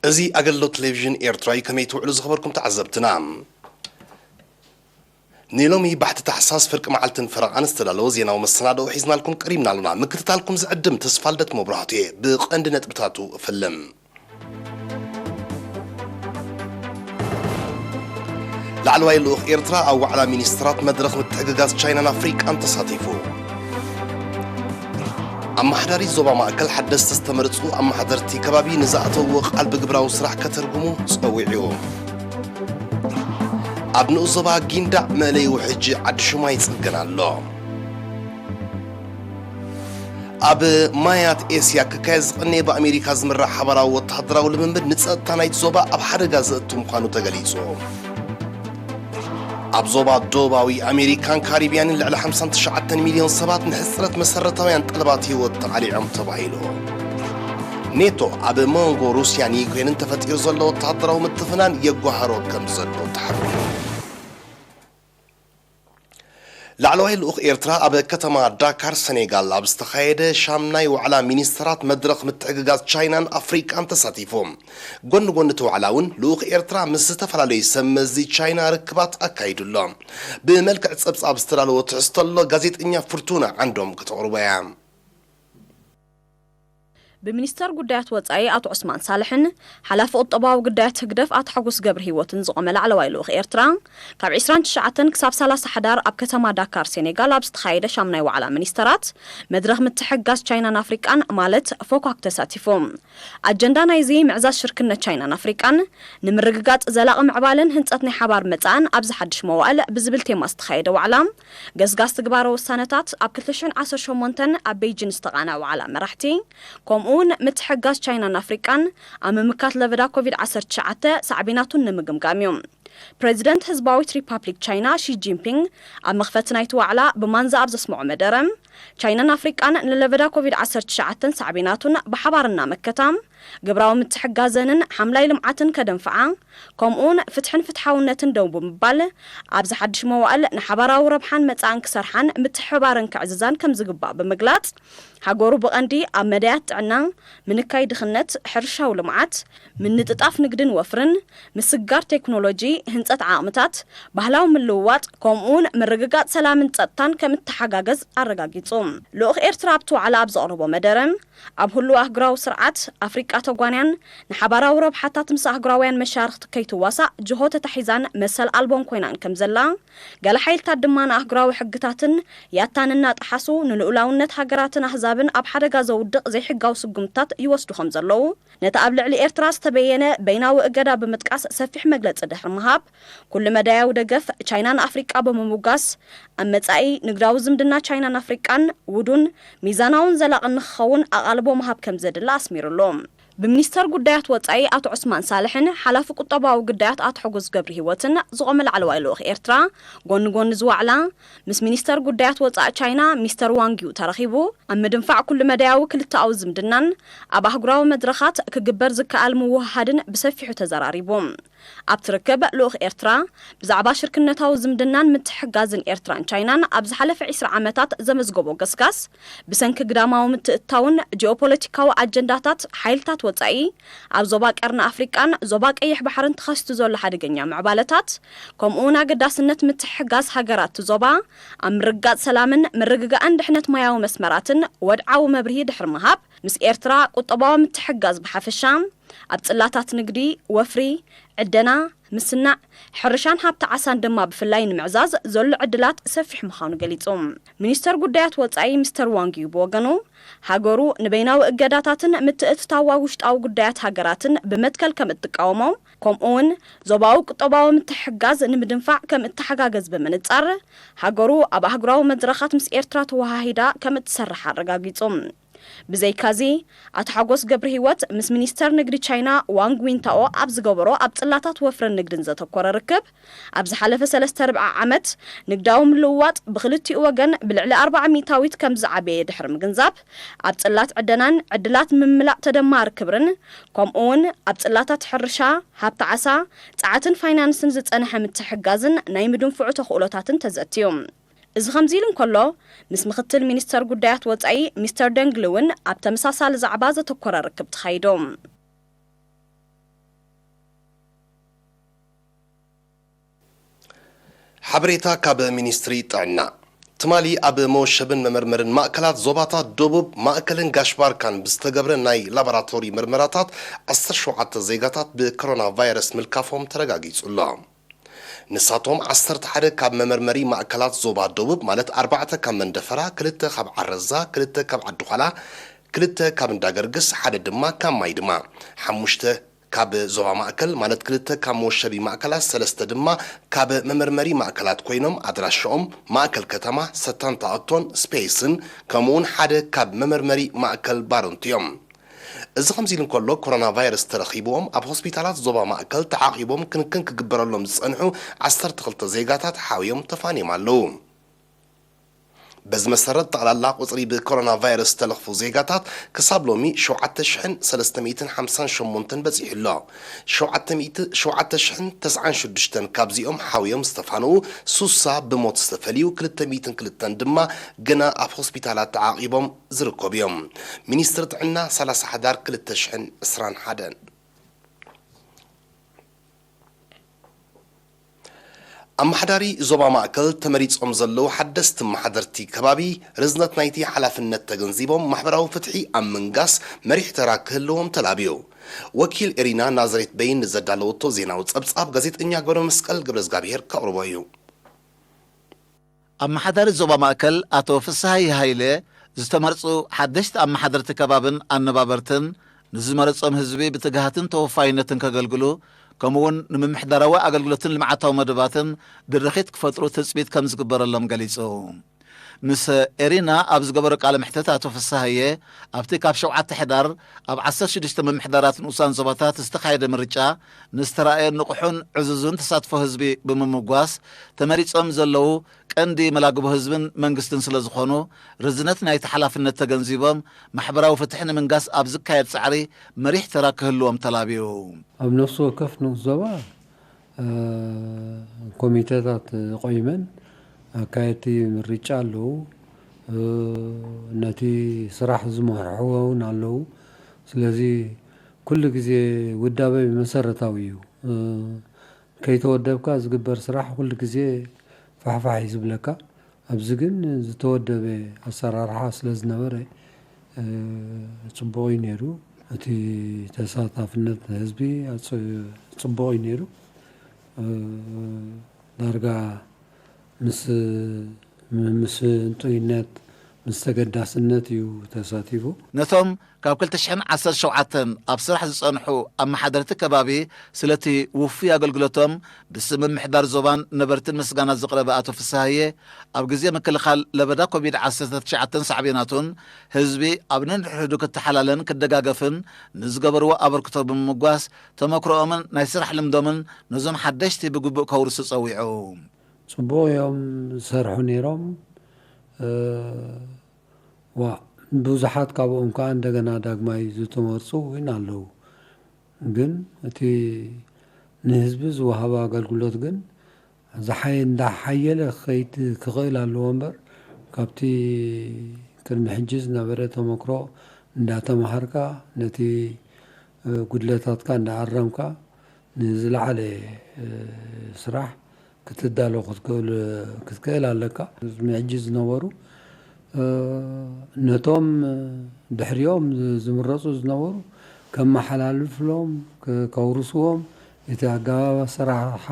እዚ ኣገልግሎት ቴሌቪዥን ኤርትራ እዩ። ከመይ ትውዕሉ ዝኸበርኩም ተዓዘብትና? ንሎሚ ባሕቲ ታሕሳስ ፍርቂ መዓልትን ፈረቓን ዝተዳለወ ዜናዊ መሰናድኦ ሒዝናልኩም ቀሪብና ኣሎና። ምክትታልኩም ዝዕድም ተስፋልደት መብራህቱ እየ። ብቐንዲ ነጥብታቱ እፍልም። ላዕለዋይ ልኡኽ ኤርትራ ኣብ ዋዕላ ሚኒስትራት መድረኽ ምትሕግጋዝ ቻይናን ኣፍሪቃን ተሳቲፉ። ኣመሓዳሪ ዞባ ማእከል ሓደስቲ ዝተመረጹ ኣመሓደርቲ ከባቢ ንዝኣተውዎ ቃል ብግብራዊ ስራሕ ከተርጉሙ ጸዊዑ። ኣብ ንኡስ ዞባ ጊንዳዕ መእለዪ ውሕጂ ዓዲ ሹማ ይጽገን ኣሎ። ኣብ ማያት ኤስያ ክካየድ ዝቐነየ ብኣሜሪካ ዝምራሕ ሓባራዊ ወተሃደራዊ ልምምድ ንጸጥታ ናይቲ ዞባ ኣብ ሓደጋ ዘእቱ ምዃኑ ተገሊጹ። ኣብ ዞባ ደቡባዊ ኣሜሪካን ካሪብያንን ልዕሊ ሓምሳን ትሽዓተን ሚልዮን ሰባት ንሕጽረት መሰረታውያን ጠለባት ህይወት ተቓሊዖም ተባሂሉ። ኔቶ ኣብ መንጎ ሩስያን ዩክሬንን ተፈጢሩ ዘሎ ወተሃደራዊ ምትፍናን የጓህሮ ከም ዘሎ ተሓቢሩ። ላዕለዋይ ልኡኽ ኤርትራ ኣብ ከተማ ዳካር ሰኔጋል ኣብ ዝተኻየደ ሻምናይ ዋዕላ ሚኒስተራት መድረኽ ምትሕግጋዝ ቻይናን ኣፍሪቃን ተሳቲፉ። ጎኒ ጎኒ እቲ ዋዕላ እውን ልኡኽ ኤርትራ ምስ ዝተፈላለዩ ሰብ መዚ ቻይና ርክባት ኣካይዱ ኣሎ። ብመልክዕ ጸብጻብ ዝተዳለወ ትሕዝቶ ኣሎ። ጋዜጠኛ ፍርቱና ዓንዶም ከተቕርቦ እያ። ብሚኒስተር ጉዳያት ወጻኢ ኣቶ ዑስማን ሳልሕን ሓላፊ ቁጠባዊ ጉዳያት ህግደፍ ኣቶ ሓጎስ ገብረ ህይወትን ዝቖመ ላዕለዋይ ልኡኽ ኤርትራ፣ ካብ ዕስራን ትሽዓተን ክሳብ ሰላሳ ሕዳር ኣብ ከተማ ዳካር ሴኔጋል ኣብ ዝተኻየደ ሻምናይ ዋዕላ ሚኒስተራት መድረኽ ምትሕግጋዝ ቻይናን ኣፍሪቃን ማለት ፎኳክ ተሳቲፉ። ኣጀንዳ ናይዚ ምዕዛዝ ሽርክነት ቻይናን ኣፍሪቃን ንምርግጋጽ ዘላቒ ምዕባለን ህንጸት ናይ ሓባር መጻእን ኣብዚ ሓድሽ መዋእል ብዝብል ቴማ ዝተኻየደ ዋዕላ፣ ገስጋስ ትግባረ ውሳነታት ኣብ ክልተ ሽሕን ዓሰርተ ሸሞንተን ኣብ ቤይጂን ዝተቓንዐ ዋዕላ መራሕቲ፣ ከምኡውን ምትሕግጋዝ ቻይናን ኣፍሪቃን ኣብ ምምካት ለበዳ ኮቪድ ዓሰርተ ትሽዓተ ሳዕቤናቱን ንምግምጋም እዩ። ፕሬዚደንት ህዝባዊት ሪፓብሊክ ቻይና ሺ ጂንፒንግ ኣብ መኽፈቲ ናይቲ ዋዕላ ብማንዛ ኣብ ዘስምዖ መደረ፣ ቻይናን ኣፍሪቃን ንለበዳ ኮቪድ ዓሰርተ ትሽዓተን ሳዕቤናቱን ብሓባር እናመከታ፣ ግብራዊ ምትሕጋዘንን ሓምላይ ልምዓትን ከደንፍዓ፣ ከምኡውን ፍትሕን ፍትሓውነትን ደው ብምባል፣ ኣብዚ ሓድሽ መዋእል ንሓባራዊ ረብሓን መጻእን ክሰርሓን ምትሕብባረን ክዕዝዛን ከም ዝግባእ ብምግላጽ፣ ሃገሩ ብቐንዲ ኣብ መዳያት ጥዕና፣ ምንካይ ድኽነት፣ ሕርሻዊ ልምዓት፣ ምንጥጣፍ ንግድን ወፍርን፣ ምስግጋር ቴክኖሎጂ፣ ህንጸት ዓቕምታት፣ ባህላዊ ምልውዋጥ፣ ከምኡውን ምርግጋጽ ሰላምን ጸጥታን ከም እተሓጋገዝ ኣረጋጊጹ። ልኡኽ ኤርትራ ኣብቲ ዋዕላ ኣብ ዘቕረቦ መደረ፣ ኣብ ህሉው ኣህጉራዊ ስርዓት፣ ኣፍሪቃ ተጓንያን ንሓባራዊ ረብሓታት ምስ ኣህጉራውያን መሻርኽቲ ከይትዋሳእ ጅሆ ተታሒዛን መሰል ኣልቦን ኮይናን ከም ዘላ፣ ገለ ሓይልታት ድማ ንኣህጉራዊ ሕግታትን ያታን እናጠሓሱ ንልኡላውነት ሃገራትን ኣህዛብን ኣብ ሓደጋ ዘውድቕ ዘይሕጋዊ ስጉምትታት ይወስዱ ከም ዘለዉ፣ ነቲ ኣብ ልዕሊ ኤርትራ ዝተበየነ በይናዊ እገዳ ብምጥቃስ ሰፊሕ መግለጺ ድሕሪ ምሃብ፣ ኩሉ መዳያዊ ደገፍ ቻይናን ኣፍሪቃ ብምምጓስ፣ ኣብ መጻኢ ንግዳዊ ዝምድና ቻይናን ኣፍሪቃን ውዱን ሚዛናውን ዘላቕን ንክኸውን ኣቓልቦ ምሃብ ከም ዘድሊ ኣስሚሩሉ። ብሚኒስተር ጉዳያት ወጻኢ ኣቶ ዑስማን ሳልሕን ሓላፊ ቁጠባዊ ጉዳያት ኣቶ ሓጎስ ገብረ ህይወትን ዝቖመ ላዕለዋይ ልኡኽ ኤርትራ፣ ጎኒ ጎኒ ዝዋዕላ፣ ምስ ሚኒስተር ጉዳያት ወጻኢ ቻይና ሚስተር ዋንግ ዩ ተራኺቡ፣ ኣብ ምድንፋዕ ኩሉ መዳያዊ ክልተኣዊ ዝምድናን ኣብ ኣህጉራዊ መድረኻት ክግበር ዝከኣል ምውህሃድን ብሰፊሑ ተዘራሪቡ። ኣብቲ ርክብ፣ ልኡኽ ኤርትራ ብዛዕባ ሽርክነታዊ ዝምድናን ምትሕግጋዝን ኤርትራን ቻይናን ኣብ ዝሓለፈ ዕስራ ዓመታት ዘመዝገቦ ገስጋስ፣ ብሰንኪ ግዳማዊ ምትእትታውን ጂኦፖለቲካዊ ኣጀንዳታት ሓይልታት ወጻኢ፣ ኣብ ዞባ ቀርኒ ኣፍሪቃን ዞባ ቀይሕ ባሕርን ተኸሲቱ ዘሎ ሓደገኛ ምዕባለታት፣ ከምኡውን ኣገዳስነት ምትሕግጋዝ ሃገራት እቲ ዞባ ኣብ ምርግጋጽ ሰላምን ምርግጋእን ድሕነት ማያዊ መስመራትን ወድዓዊ መብርሂ ድሕሪ ምሃብ፣ ምስ ኤርትራ ቁጠባዊ ምትሕግጋዝ ብሓፈሻ፣ ኣብ ጽላታት ንግዲ፣ ወፍሪ፣ ዕደና፣ ምስናዕ፣ ሕርሻን ሃብቲ ዓሳን ድማ ብፍላይ ንምዕዛዝ ዘሎ ዕድላት ሰፊሕ ምዃኑ ገሊጹ። ሚኒስተር ጉዳያት ወጻኢ ሚስተር ዋንግ ዩ ብወገኑ፣ ሃገሩ ንበይናዊ እገዳታትን ምትእትታዋ ውሽጣዊ ጉዳያት ሃገራትን ብመትከል ከም እትቃወሞ፣ ከምኡውን ዞባዊ ቁጠባዊ ምትሕግጋዝ ንምድንፋዕ ከም እተሓጋገዝ ብምንጻር፣ ሃገሩ ኣብ ኣህጉራዊ መድረኻት ምስ ኤርትራ ተወሃሂዳ ከም እትሰርሕ ኣረጋጊጹ። ብዘይካዚ፣ ኣቶ ሓጎስ ገብረ ህይወት ምስ ሚኒስተር ንግዲ ቻይና ዋንግ ዊንታኦ ኣብ ዝገበሮ ኣብ ጽላታት ወፍርን ንግድን ዘተኮረ ርክብ፣ ኣብ ዝሓለፈ ሰለስተ ርብዓ ዓመት ንግዳዊ ምልውዋጥ ብክልቲኡ ወገን ብልዕሊ ኣርብዓ ሚእታዊት ከም ዝዓበየ ድሕሪ ምግንዛብ፣ ኣብ ጽላት ዕደናን ዕድላት ምምላእ ተደማሪ ክብርን፣ ከምኡውን ኣብ ጽላታት ሕርሻ፣ ሃብቲ ዓሳ፣ ጸዓትን ፋይናንስን ዝጸንሐ ምትሕግጋዝን ናይ ምድንፍዑ ተኽእሎታትን ተዘትዩ። እዚ ከምዚ ኢሉ እንከሎ፣ ምስ ምኽትል ሚኒስተር ጉዳያት ወጻኢ ሚስተር ደንግ ሊ እውን ኣብ ተመሳሳሊ ዛዕባ ዘተኮረ ርክብ ተኻይዱ። ሓበሬታ ካብ ሚኒስትሪ ጥዕና። ትማሊ ኣብ መወሸብን መመርመርን ማእከላት ዞባታት ደቡብ፣ ማእከልን ጋሽ ባርካን ብዝተገብረ ናይ ላቦራቶሪ ምርመራታት፣ ዓሰርተ ሸውዓተ ዜጋታት ብኮሮና ቫይረስ ምልካፎም ተረጋጊጹ ኣሎ። ንሳቶም፣ ዓሰርተ ሓደ ካብ መመርመሪ ማእከላት ዞባ ደቡብ፣ ማለት ኣርባዕተ ካብ መንደፈራ፣ ክልተ ካብ ዓረዛ፣ ክልተ ካብ ዓዲዃላ፣ ክልተ ካብ እንዳገርግስ፣ ሓደ ድማ ካብ ማይ ድማ፣ ሓሙሽተ ካብ ዞባ ማእከል፣ ማለት ክልተ ካብ መወሸቢ ማእከላት፣ ሰለስተ ድማ ካብ መመርመሪ ማእከላት ኮይኖም፣ ኣድራሻኦም ማእከል ከተማ፣ ሰታንታ ኦቶን ስፔስን፣ ከምኡውን ሓደ ካብ መመርመሪ ማእከል ባረንቱ እዮም። እዚ ከምዚ ኢሉ እንከሎ፣ ኮሮና ቫይረስ ተረኺብዎም ኣብ ሆስፒታላት ዞባ ማእከል ተዓቒቦም ክንክን ክግበረሎም ዝጸንሑ ዓሰርተ ክልተ ዜጋታት ሓውዮም ተፋንዮም ኣለዉ። በዚ መሰረት፣ ጠቕላላ ቁጽሪ ብኮሮና ቫይረስ ዝተለኽፉ ዜጋታት ክሳብ ሎሚ ሸውዓተ ሽሕን ሰለስተ ሚእትን ሓምሳን ሸሞንተን በጺሑ ኣሎ። ሸውዓተ ሚእቲ፣ ሸውዓተ ሽሕን ተስዓን ሽዱሽተን ካብዚኦም ሓውዮም ዝተፋንኡ፣ ሱሳ ብሞት ዝተፈልዩ፣ ክልተ ሚእትን ክልተን ድማ ገና ኣብ ሆስፒታላት ተዓቒቦም ዝርከቡ እዮም። ሚኒስትሪ ጥዕና፣ ሰላሳ ሓዳር ክልተ ሽሕን ዕስራን ሓደን። ኣመሓዳሪ ዞባ ማእከል ተመሪጾም ዘለዉ ሓደስቲ ኣመሓደርቲ ከባቢ፣ ርዝነት ናይቲ ሓላፍነት ተገንዚቦም፣ ማሕበራዊ ፍትሒ ኣብ ምንጋስ መሪሕ ተራ ክህልዎም ተላብዩ። ወኪል ኤሪና ናዝሬት በይን ንዘዳለወቶ ዜናዊ ጸብጻብ፣ ጋዜጠኛ ገብረ መስቀል ገብረ እግዚኣብሔር ከቕርቦ እዩ። ኣመሓዳሪ ዞባ ማእከል ኣቶ ፍስሃየ ሃይለ፣ ዝተመርጹ ሓደሽቲ ኣመሓደርቲ ከባብን ኣነባበርትን፣ ንዝመረጾም ህዝቢ ብትግሃትን ተወፋይነትን ከገልግሉ፣ ከምኡውን ንምምሕዳራዊ ኣገልግሎትን ልምዓታዊ መደባትን ድርኺት ክፈጥሩ ትጽቢት ከም ዝግበረሎም ገሊጹ። ምስ ኤሪና ኣብ ዝገበሮ ቃለ መሕትት ኣቶ ፍስሃየ፣ ኣብቲ ካብ ሸውዓተ ሕዳር ኣብ ዓሰርተ ሽዱሽተ ምምሕዳራት ንኡሳን ዞባታት ዝተኻየደ ምርጫ ንዝተራእየ ንቑሑን ዕዙዝን ተሳትፎ ህዝቢ ብምምጓስ፣ ተመሪጾም ዘለዉ ቀንዲ መላግቦ ህዝብን መንግስትን ስለ ዝኾኑ፣ ርዝነት ናይቲ ሓላፍነት ተገንዚቦም፣ ማሕበራዊ ፍትሒ ንምንጋስ ኣብ ዝካየድ ጻዕሪ መሪሕ ተራ ክህልዎም ተላብዩ። ኣብ ነፍሲ ወከፍ ንኡስ ዞባ፣ እ፣ ኮሚተታት ቆይመን ኣካየድቲ ምርጫ ኣለዉ። እ፣ ነቲ ስራሕ ዝመርሕዎ እውን ኣለዉ። ስለዚ ኩሉ ግዜ ውዳበ መሰረታዊ እዩ። እ፣ ከይተወደብካ ዝግበር ስራሕ ኩሉ ግዜ ፋሕፋሕ እዩ ዝብለካ። ኣብዚ ግን ዝተወደበ ኣሰራርሓ ስለ ዝነበረ፣ እ፣ ጽቡቕ እዩ ነይሩ። እቲ ተሳታፍነት ህዝቢ ኣጽ-፣ ጽቡቕ እዩ ነይሩ። እ፣ ዳርጋ ምስ፣ ምስ እንጡይነት፣ ምስ ተገዳስነት እዩ ተሳቲፉ። ነቶም ካብ ክልተ ሽሕን ዓሰርተ ሸውዓተን ኣብ ስራሕ ዝጸንሑ ኣመሓደርቲ ከባቢ፣ ስለቲ ውፉይ ኣገልግሎቶም ብስም ምምሕዳር ዞባን ነበርትን ምስጋና ዘቕረበ ኣቶ ፍስሃየ፣ ኣብ ግዜ ምክልኻል ለበዳ ኮቪድ ዓሰርተ ትሽዓተን ሳዕቤናቱን ህዝቢ ኣብ ነንሕድሕዱ ክተሓላለን ክደጋገፍን ንዝገበርዎ ኣበርክቶ ብምምጓስ፣ ተመክሮኦምን ናይ ስራሕ ልምዶምን ነዞም ሓደሽቲ ብግቡእ ከውርሱ ጸዊዑ። ጽቡቕ እዮም ዝሰርሑ ነይሮም። እ፣ ዋ፣ ብዙሓት ካብኦም ከኣ እንደገና ዳግማይ ዝተመርጹ እውን ኣለዉ። ግን እቲ ንህዝቢ ዝወሃብ ኣገልግሎት ግን ዝሓየ-፣ እንዳሓየለ ክኸይድ ክኽእል ኣለዎ እምበር፣ ካብቲ ቅድሚ ሕጂ ዝነበረ ተመክሮ እንዳተማሃርካ፣ ነቲ፣ እ፣ ጉድለታትካ እንዳኣረምካ፣ ንዝለዓለ፣ እ፣ ስራሕ ክትዳሎ ክትክእል፣ ክትክእል ኣለካ። ቅድሚ ሕጂ ዝነበሩ፣ እ፣ ነቶም ድሕሪኦም ዝምረጹ ዝነበሩ ከመሓላልፍሎም፣ ከ-፣ ከውርስዎም፣ እቲ ኣገባብ ኣሰራርሓ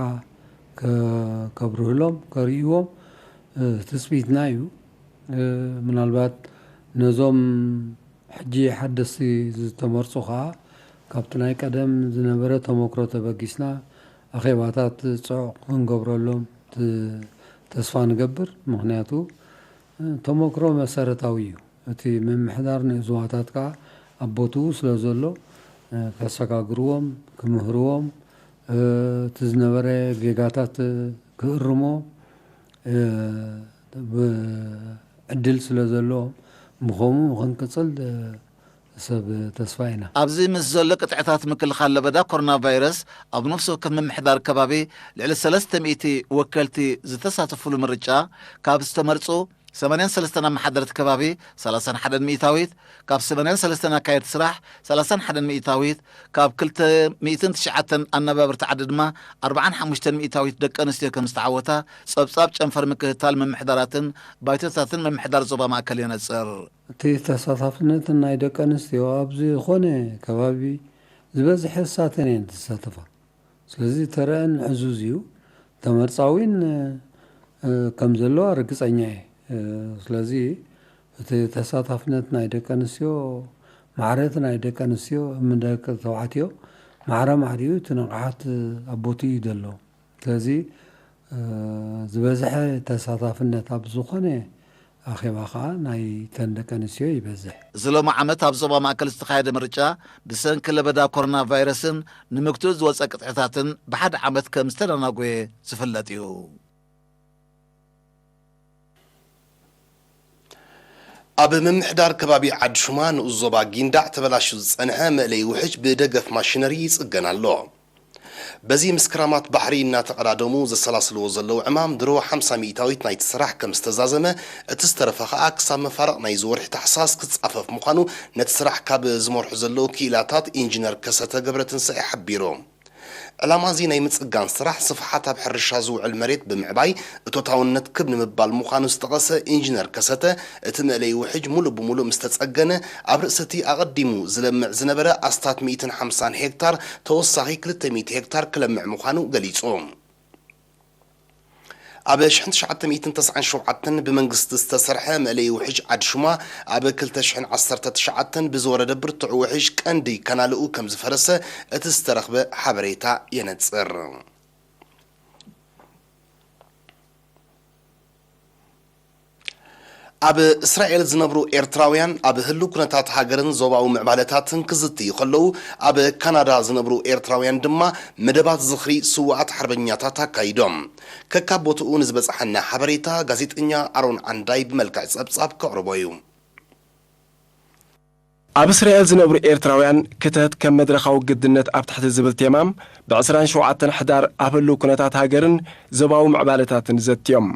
ከ-፣ ከብርህሎም፣ ከርእይዎም፣ እ፣ ትጽቢትና እዩ። እ፣ ምናልባት ነዞም ሕጂ ሓደስቲ ዝተመርጹ ኸኣ፣ ካብቲ ናይ ቀደም ዝነበረ ተመክሮ ተበጊስና፣ ኣኼባታት ጽዑቕ ክንገብረሎም ት-፣ ተስፋ ንገብር። ምኽንያቱ፣ ተመክሮ መሰረታዊ እዩ። እቲ ምምሕዳር ንእዝዋታት ከኣ ኣብ ቦትኡ ስለ ዘሎ፣ ከሰጋግርዎም፣ ክምህርዎም፣ እቲ ዝነበረ ጌጋታት ክእርሞ፣ እ፣ ብ-፣ ዕድል ስለ ዘለዎም፣ ብኸምኡ ክንቅጽል፣ እ፣ ሰብ ተስፋ ኢና። ኣብዚ ምስ ዘሎ ቅጥዕታት ምክልኻል ለበዳ ኮሮና ቫይረስ፣ ኣብ ነፍሲ ወከፍ ምምሕዳር ከባቢ ልዕሊ ሰለስተ ሚእቲ ወከልቲ ዝተሳተፉሉ ምርጫ፣ ካብ ዝተመርጹ ሰማንያን ሰለስተን ኣመሓደርቲ ከባቢ፣ ሰላሳን ሓደን ሚእታዊት፣ ካብ ሰማንያን ሰለስተን ኣካየድቲ ስራሕ፣ ሰላሳን ሓደን ሚእታዊት፣ ካብ ክልተ ሚእትን ትሽዓተን ኣነባብርቲ ዓዲ ድማ፣ ኣርብዓን ሓሙሽተን ሚእታዊት ደቂ ኣንስትዮ ከም ዝተዓወታ፣ ጸብጻብ ጨንፈር ምክትታል ምምሕዳራትን ባይቶታትን ምምሕዳር ዞባ ማእከል የነጽር። እቲ ተሳታፍነትን ናይ ደቂ ኣንስትዮ ኣብ ዝኾነ ከባቢ ዝበዝሐ እሳተን እየን ዝሳተፋ። ስለዚ ተረአን ዕዙዝ እዩ። ተመርጻዊን፣ እ፣ ከም ዘለዋ ርግጸኛ እየ። እ፣ ስለዚ እቲ ተሳታፍነት ናይ ደቂ ኣንስትዮ፣ ማዕረ እቲ ናይ ደቂ ኣንስትዮ፣ እም ደቂ ተባዕትዮ ማዕረ ማዕሪኡ እቲ ንቕሓት ኣብ ቦትኡ እዩ ዘሎ። ስለዚ፣ እ፣ ዝበዝሐ ተሳታፍነት ኣብ ዝኾነ ኣኼባ ኸኣ ናይ ተን ደቂ ኣንስትዮ ይበዝሕ። እዚ ሎሚ ዓመት ኣብ ዞባ ማእከል ዝተኻየደ ምርጫ ብሰንኪ ለበዳ ኮሮና ቫይረስን ንምግትኡ ዝወጸ ቅጥዕታትን ብሓደ ዓመት ከም ዝተደናጎየ ዝፍለጥ እዩ። ኣብ ምምሕዳር ከባቢ ዓዲ ሹማ ንኡስ ዞባ ጊንዳዕ ተበላሹ ዝጸንሐ መእለይ ውሕጅ ብደገፍ ማሽነሪ ይጽገን ኣሎ። በዚ ምስ ክራማት ባሕሪ እናተቐዳደሙ ዘሰላስልዎ ዘለዉ ዕማም ድሮ ሓምሳ ሚእታዊት ናይቲ ስራሕ ከም ዝተዛዘመ፣ እቲ ዝተረፈ ኸኣ ክሳብ መፋርቕ ናይዚ ወርሒ ታሕሳስ ክጻፈፍ ምዃኑ ነቲ ስራሕ ካብ ዝመርሑ ዘለዉ ክኢላታት ኢንጂነር ከሰተ ገብረትንሳኤ ሓቢሩ። ዕላማ እዚ ናይ ምጽጋን ስራሕ ስፍሓት ኣብ ሕርሻ ዝውዕል መሬት ብምዕባይ እቶታውነት ክብ ንምባል ምዃኑ ዝጠቐሰ ኢንጂነር ከሰተ፣ እቲ መእለይ ውሕጅ ሙሉእ ብሙሉእ ምስ ተጸገነ፣ ኣብ ርእሲ እቲ ኣቐዲሙ ዝለምዕ ዝነበረ ኣስታት ሚእትን ሓምሳን ሄክታር ተወሳኺ ክልተ ሚእቲ ሄክታር ክለምዕ ምዃኑ ገሊጹ። ኣብ ሽሕን ትሽዓተ ሚእትን ተስዓን ሸውዓተን ብመንግስቲ ዝተሰርሐ መእለይ ውሕጅ ዓዲ ሹማ፣ ኣብ ክልተ ሽሕን ዓሰርተ ትሽዓተን ብዝወረደ ብርቱዕ ውሕጅ ቀንዲ ካናልኡ ከም ዝፈረሰ እቲ ዝተረኽበ ሓበሬታ የነጽር። ኣብ እስራኤል ዝነብሩ ኤርትራውያን ኣብ ህሉው ኩነታት ሃገርን ዞባዊ ምዕባለታትን ክዝትዩ ከለዉ፣ ኣብ ካናዳ ዝነብሩ ኤርትራውያን ድማ መደባት ዝኽሪ ስዉኣት ሓርበኛታት ኣካይዶም። ከካብ ቦትኡ ንዝበጽሓና ሓበሬታ ጋዜጠኛ ኣሮን ዓንዳይ ብመልክዕ ጸብጻብ ከቕርቦ እዩ። ኣብ እስራኤል ዝነብሩ ኤርትራውያን ክተት ከም መድረኻዊ ግድነት ኣብ ትሕቲ ዝብል ቴማ፣ ብ ዕስራን ሸውዓተን ሕዳር ኣብ ህሉው ኩነታት ሃገርን ዞባዊ ምዕባለታትን ዘትዮም።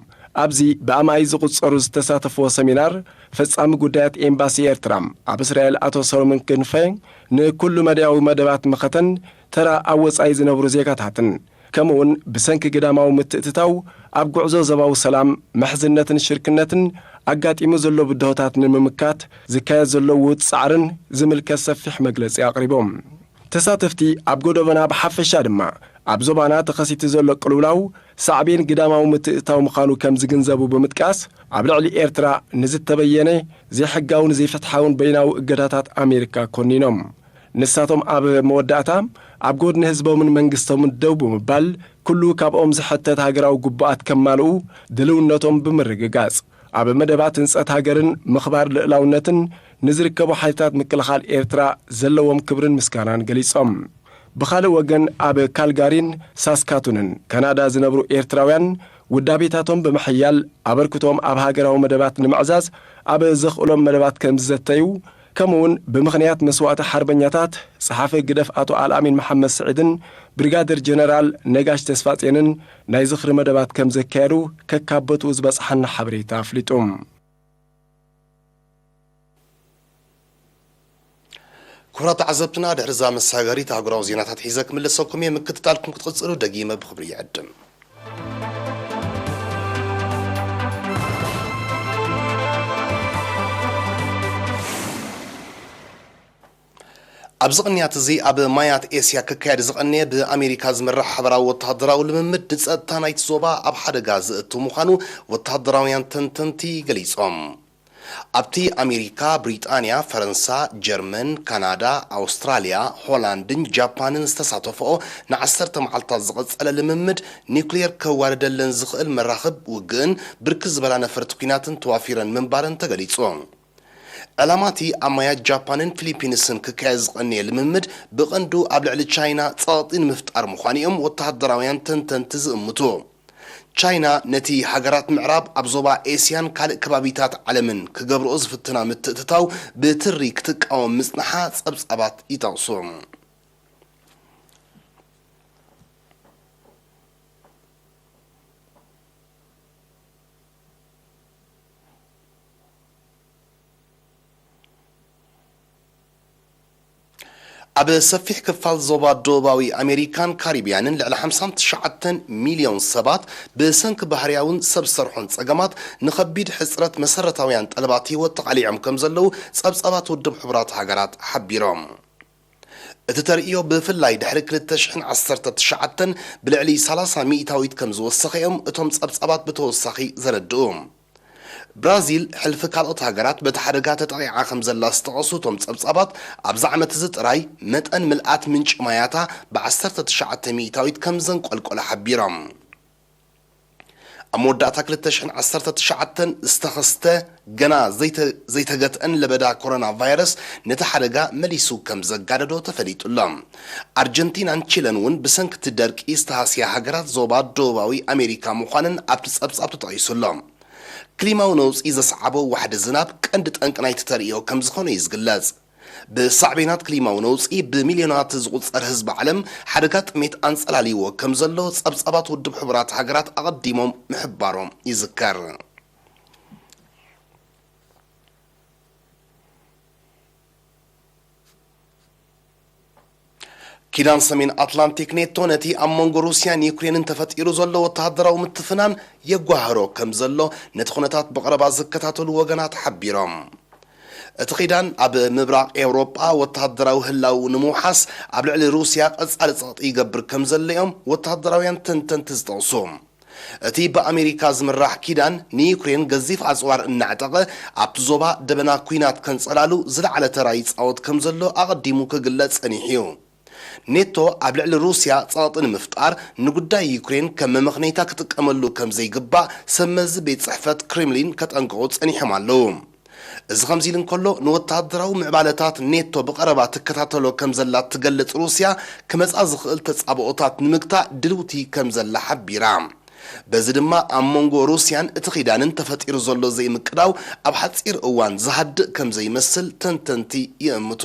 ኣብዚ ብኣማኢት ዝቑጸሩ ዝተሳተፍዎ ሰሚናር፣ ፈጻሚ ጉዳያት ኤምባሲ ኤርትራ ኣብ እስራኤል ኣቶ ሰሎሞን ክንፈ፣ ንኩሉ መዳያዊ መደባት መኸተን ተራ ኣብ ወጻኢ ዝነብሩ ዜጋታትን፣ ከምኡውን ብሰንኪ ግዳማዊ ምትእትታው ኣብ ጉዕዞ ዞባዊ ሰላም፣ ምሕዝነትን ሽርክነትን ኣጋጢሙ ዘሎ ብድሆታት ንምምካት ዝካየድ ዘሎ ውት ጻዕርን ዝምልከት ሰፊሕ መግለጺ ኣቕሪቦም። ተሳተፍቲ ኣብ ጎደቦና ብሓፈሻ ድማ ኣብ ዞባና ተኸሲቱ ዘሎ ቅልውላው ሳዕቤን ግዳማዊ ምትእትታው ምዃኑ ከም ዝግንዘቡ ብምጥቃስ፣ ኣብ ልዕሊ ኤርትራ ንዝተበየነ ዘይሕጋውን ዘይፍትሓውን በይናዊ እገዳታት ኣሜሪካ ኮኒኖም። ንሳቶም ኣብ መወዳእታ፣ ኣብ ጎድኒ ህዝቦምን መንግስቶምን ደው ብምባል፣ ኩሉ ካብኦም ዝሕተት ሃገራዊ ግቡኣት ከማልኡ ድልውነቶም ብምርግጋጽ፣ ኣብ መደባት ህንጸት ሃገርን ምኽባር ልእላውነትን ንዝርከቡ ሓይልታት ምክልኻል ኤርትራ ዘለዎም ክብርን ምስጋናን ገሊጾም። ብኻልእ ወገን፣ ኣብ ካልጋሪን ሳስካቱንን ካናዳ ዝነብሩ ኤርትራውያን፣ ውዳቤታቶም ብምሕያል፣ ኣበርክቶም ኣብ ሃገራዊ መደባት ንምዕዛዝ ኣብ ዘኽእሎም መደባት ከም ዝዘተዩ፣ ከምኡውን ብምኽንያት መስዋእቲ ሓርበኛታት፣ ጸሓፊ ግደፍ ኣቶ ኣልኣሚን መሓመድ ስዒድን ብሪጋደር ጀነራል ነጋሽ ተስፋጼንን ናይ ዝኽሪ መደባት ከም ዘካየዱ ከካብ ቦትኡ ዝበጽሓና ሓበሬታ ኣፍሊጡ። ክቡራት ተዓዘብትና፣ ድሕሪ እዛ መሳገሪት ኣህጉራዊ ዜናታት ሒዘ ክምለሰኩም እየ። ምክትታልኩም ክትቕጽሉ ደጊመ ብኽብሪ ይዕድም። ኣብዚ ቅንያት እዚ ኣብ ማያት ኤስያ ክካየድ ዝቐነየ ብኣሜሪካ ዝምራሕ ሓበራዊ ወተሃደራዊ ልምምድ ንጸጥታ ናይቲ ዞባ ኣብ ሓደጋ ዘእቱ ምዃኑ ወተሃደራውያን ተንተንቲ ገሊጾም። ኣብቲ ኣሜሪካ፣ ብሪጣንያ፣ ፈረንሳ፣ ጀርመን፣ ካናዳ፣ ኣውስትራልያ፣ ሆላንድን ጃፓንን ዝተሳተፈኦ ንዓሰርተ መዓልታት ዝቐጸለ ልምምድ፣ ኒውክሌር ከዋርደለን ዝኽእል መራኽብ ውግእን ብርክት ዝበላ ነፈርቲ ኲናትን ተዋፊረን ምንባረን ተገሊጹ። ዕላማ እቲ ኣብ ማያት ጃፓንን ፊሊፒንስን ክካየድ ዝቐነየ ልምምድ፣ ብቐንዱ ኣብ ልዕሊ ቻይና ጸቕጢ ንምፍጣር ምዃኑ እዮም ወተሃደራውያን ተንተንቲ ዝእምቱ። ቻይና ነቲ ሃገራት ምዕራብ ኣብ ዞባ ኤስያን ካልእ ከባቢታት ዓለምን ክገብርኦ ዝፍትና ምትእትታው ብትሪ ክትቃወም ምጽንሓ ጸብጻባት ይጠቕሱ። ኣብ ሰፊሕ ክፋል ዞባ ደቡባዊ ኣሜሪካን ካሪብያንን ልዕሊ ሓምሳን ትሽዓተን ሚልዮን ሰባት ብሰንኪ ባህርያውን ሰብ ሰርሖን ጸገማት ንኸቢድ ሕጽረት መሰረታውያን ጠለባት ህይወት ተቓሊዖም ከም ዘለዉ ጸብጻባት ውድብ ሕቡራት ሃገራት ሓቢሮም። እቲ ተርእዮ ብፍላይ ድሕሪ ክልተ ሽሕን ዓሰርተ ትሽዓተን ብልዕሊ ሰላሳ ሚእታዊት ከም ዝወሰኸ እዮም እቶም ጸብጻባት ብተወሳኺ ዘረድኡ። ብራዚል ሕልፊ ካልኦት ሃገራት በቲ ሓደጋ ተጠቒዓ ከም ዘላ ዝጠቐሱ እቶም ጸብጻባት፣ ኣብዚ ዓመት እዚ ጥራይ መጠን ምልኣት ምንጪ ማያታ ብ ዓሰርተ ትሽዓተ ሚእታዊት ከም ዘንቆልቆለ ሓቢሮም። ኣብ መወዳእታ ክልተ ሽሕን ዓሰርተ ትሽዓተን ዝተኸስተ ገና ዘይተ-፣ ዘይተገትአን ለበዳ ኮሮና ቫይረስ ነቲ ሓደጋ መሊሱ ከም ዘጋደዶ ተፈሊጡ ኣሎ። ኣርጀንቲናን ቺለን እውን ብሰንኪ እቲ ደርቂ ዝተሃስያ ሃገራት ዞባ ደቡባዊ ኣሜሪካ ምዃነን ኣብቲ ጸብጻብ ተጠቒሱ ኣሎ። ክሊማዊ ነውጺ ዘስዓቦ ዋሕዲ ዝናብ ቀንዲ ጠንቂ ናይቲ ተርእዮ ከም ዝኾነ እዩ ዝግለጽ። ብሳዕቤናት ክሊማዊ ነውጺ ብሚልዮናት ዝቑጸር ህዝቢ ዓለም ሓደጋ ጥሜት ኣንጸላልይዎ ከም ዘሎ ጸብጻባት ውድብ ሕቡራት ሃገራት ኣቐዲሞም ምሕባሮም ይዝከር። ኪዳን ሰሜን ኣትላንቲክ ኔቶ ነቲ ኣብ መንጎ ሩስያን ዩክሬንን ተፈጢሩ ዘሎ ወተሃደራዊ ምትፍናን የጓህሮ ከም ዘሎ ነቲ ኩነታት ብቐረባ ዝከታተሉ ወገናት ሓቢሮም። እቲ ኪዳን ኣብ ምብራቕ ኤውሮጳ ወተሃደራዊ ህላው ንምውሓስ ኣብ ልዕሊ ሩስያ ቀጻሊ ጸቕጢ ይገብር ከም ዘሎ እዮም ወተሃደራውያን ተንተንቲ ዝጠቕሱ። እቲ ብኣሜሪካ ዝምራሕ ኪዳን ንዩክሬን ገዚፍ ኣጽዋር እናዕጠቐ ኣብቲ ዞባ ደበና ኲናት ከንጸላሉ ዝለዓለ ተራ ይጻወት ከም ዘሎ ኣቐዲሙ ክግለጽ ጸኒሑ እዩ። ኔቶ ኣብ ልዕሊ ሩስያ ጸቕጢ ንምፍጣር ንጉዳይ ዩክሬን ከም መመኽነይታ ክጥቀመሉ ከም ዘይግባእ ሰብ መዚ ቤት ጽሕፈት ክሬምሊን ከጠንቅቑ ጸኒሖም ኣለዉ። እዚ ከምዚ ኢሉ እንከሎ፣ ንወተሃደራዊ ምዕባለታት ኔቶ ብቐረባ ትከታተሎ ከም ዘላ እትገልጽ ሩስያ፣ ክመጻ ዝኽእል ተጻብኦታት ንምግታእ ድልውቲ ከም ዘላ ሓቢራ። በዚ ድማ ኣብ መንጎ ሩስያን እቲ ኪዳንን ተፈጢሩ ዘሎ ዘይምቅዳው ኣብ ሓጺር እዋን ዝሃድእ ከም ዘይመስል ተንተንቲ ይእምቱ።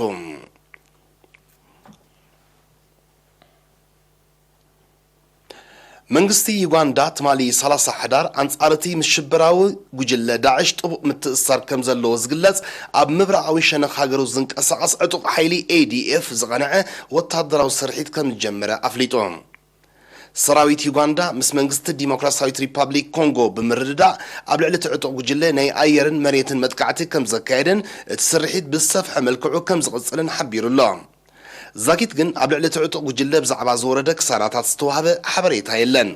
መንግስቲ ዩጋንዳ ትማሊ ሰላሳ ሕዳር ኣንጻር እቲ ምስ ሽበራዊ ጉጅለ ዳዕሽ ጥቡቕ ምትእስሳር ከም ዘለዎ ዝግለጽ ኣብ ምብራቓዊ ሸነኽ ሃገሩ ዝንቀሳቐስ ዕጡቕ ሓይሊ ኤ ዲ ኤፍ ዝቐንዐ ወታደራዊ ስርሒት ከም ዝጀመረ ኣፍሊጡ። ሰራዊት ዩጋንዳ ምስ መንግስቲ ዲሞክራሲያዊት ሪፓብሊክ ኮንጎ ብምርድዳእ ኣብ ልዕሊ እቲ ዕጡቕ ጉጅለ ናይ ኣየርን መሬትን መጥቃዕቲ ከም ዘካየደን እቲ ስርሒት ብዝሰፍሐ መልክዑ ከም ዝቕጽልን ሓቢሩ ኣሎ። ዛጊት ግን ኣብ ልዕሊ እቲ ዕጡቕ ጉጅለ ብዛዕባ ዝወረደ ክሳራታት ዝተዋህበ ሓበሬታ የለን።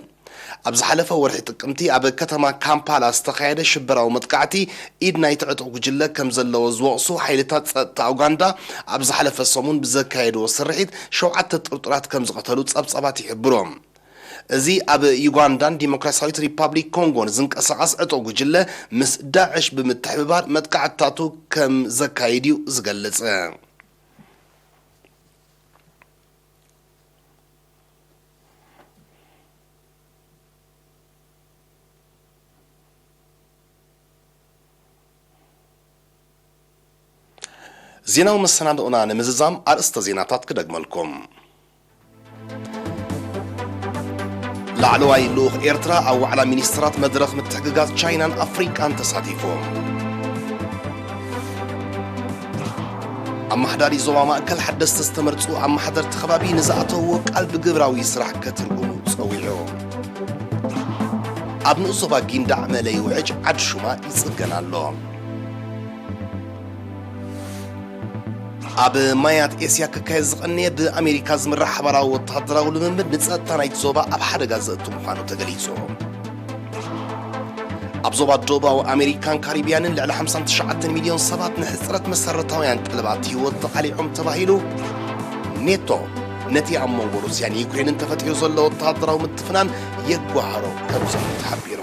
ኣብ ዝሓለፈ ወርሒ ጥቅምቲ ኣብ ከተማ ካምፓላ ዝተኻየደ ሽበራዊ መጥቃዕቲ ኢድ ናይቲ ዕጡቕ ጉጅለ ከም ዘለዎ ዝወቕሱ ሓይልታት ጸጥታ ኡጋንዳ፣ ኣብ ዝሓለፈ ሰሙን ብዘካየድዎ ስርሒት ሸውዓተ ጥርጡራት ከም ዝቐተሉ ጸብጻባት ይሕብሩ። እዚ ኣብ ዩጋንዳን ዲሞክራሲያዊት ሪፓብሊክ ኮንጎን ዝንቀሳቐስ ዕጡቕ ጉጅለ ምስ ዳዕሽ ብምትሕብባር መጥቃዕትታቱ ከም ዘካይድ እዩ ዝገልጽ። ዜናዊ መሰናድኦና ንምዝዛም ኣርእስተ ዜናታት ክደግመልኩም። ላዕለዋይ ልኡኽ ኤርትራ ኣብ ዋዕላ ሚኒስትራት መድረኽ ምትሕግጋዝ ቻይናን ኣፍሪቃን ተሳቲፉ። ኣመሓዳሪ ዞባ ማእከል ሓደስቲ ዝተመርጹ ኣመሓደርቲ ከባቢ ንዝኣተውዎ ቃል ብግብራዊ ስራሕ ከትርጉሙ ጸዊዑ። ኣብ ንኡስ ዞባ ጊንዳዕ መእለዪ ውሕጅ ዓዲ ሹማ ይጽገን ኣሎ። ኣብ ማያት ኤስያ ክካየድ ዝቐነየ ብኣሜሪካ ዝምራሕ ሓባራዊ ወተሃደራዊ ልምምድ ንጸጥታ ናይቲ ዞባ ኣብ ሓደጋ ዘእቱ ምዃኑ ተገሊጹ። ኣብ ዞባ ደቡባዊ ኣሜሪካን ካሪብያንን ልዕሊ ሓምሳን ትሽዓተን ሚልዮን ሰባት ንሕጽረት መሰረታውያን ጠለባት ህይወት ተቓሊዖም ተባሂሉ። ኔቶ ነቲ ኣብ መንጎ ሩስያን ዩክሬንን ተፈጢሩ ዘሎ ወተሃደራዊ ምትፍናን የጓህሮ ከም ዘሎ ተሓቢሩ።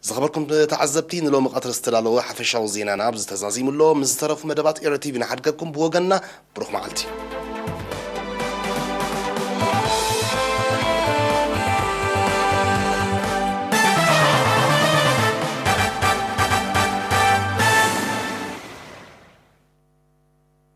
ዝኸበርኩም ተዓዘብቲ፣ ንሎሚ ቀትሪ ዝተዳለወ ሓፈሻዊ ዜናና ኣብዚ ተዛዚሙ ኣሎ። ምስ ዝተረፉ መደባት ኤረ ቲቪ ንሓድገኩም። ብወገንና ብሩኽ መዓልቲ።